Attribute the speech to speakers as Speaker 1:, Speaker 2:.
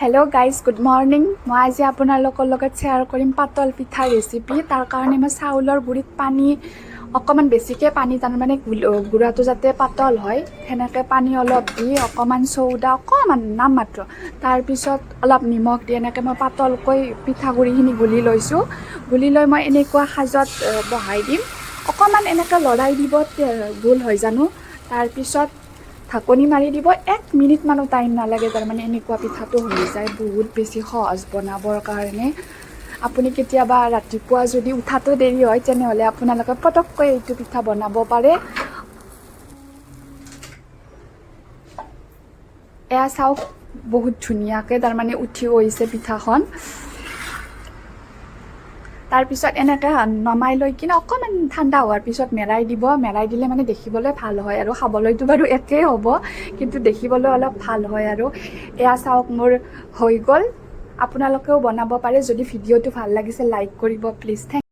Speaker 1: Hello' guys, good morning. মই আজি আপোনালোকৰ লগত শ্বেয়াৰ কৰিম পাতল পিঠাৰ ৰেচিপি। তাৰ কাৰণে মই চাউলৰ গুড়িত পানী অকণমান বেছিকৈ পানী, তাৰমানে গুড়াটো যাতে পাতল হয় সেনেকৈ পানী অলপ দি, অকণমান চৌদা অকণমান নামমাত্ৰ, তাৰপিছত অলপ নিমখ দি এনেকৈ মই পাতলকৈ পিঠাগুড়িখিনি গুলি লৈছোঁ। গুলি লৈ মই এনেকুৱা সাজত বহাই দিম। অকণমান এনেকৈ লৰাই দিব, গোল হয় জানো। তাৰপিছত ঢাকনি মাৰি দিব। 1 মিনিটমানো টাইম নালাগে, তাৰমানে এনেকুৱা পিঠাটো হৈ যায়। বহুত বেছি সহজ বনাবৰ কাৰণে। আপুনি কেতিয়াবা ৰাতিপুৱা যদি উঠাটো দেৰি হয়, তেনেহ'লে আপোনালোকে পটককৈ এইটো পিঠা বনাব পাৰে। এয়া চাওক, বহুত ধুনীয়াকৈ তাৰমানে উঠি গৈছে পিঠাখন। তাৰপিছত এনেকৈ নমাই লৈ কিনে অকণমান ঠাণ্ডা হোৱাৰ পিছত মেৰাই দিব। মেৰাই দিলে মানে দেখিবলৈ ভাল হয় আৰু খাবলৈতো বাৰু একেই হ'ব, কিন্তু দেখিবলৈ অলপ ভাল হয়। আৰু এয়া চাওক, মোৰ হৈ গ'ল। আপোনালোকেও বনাব পাৰে। যদি ভিডিঅ'টো ভাল লাগিছে, লাইক কৰিব প্লিজ। Thank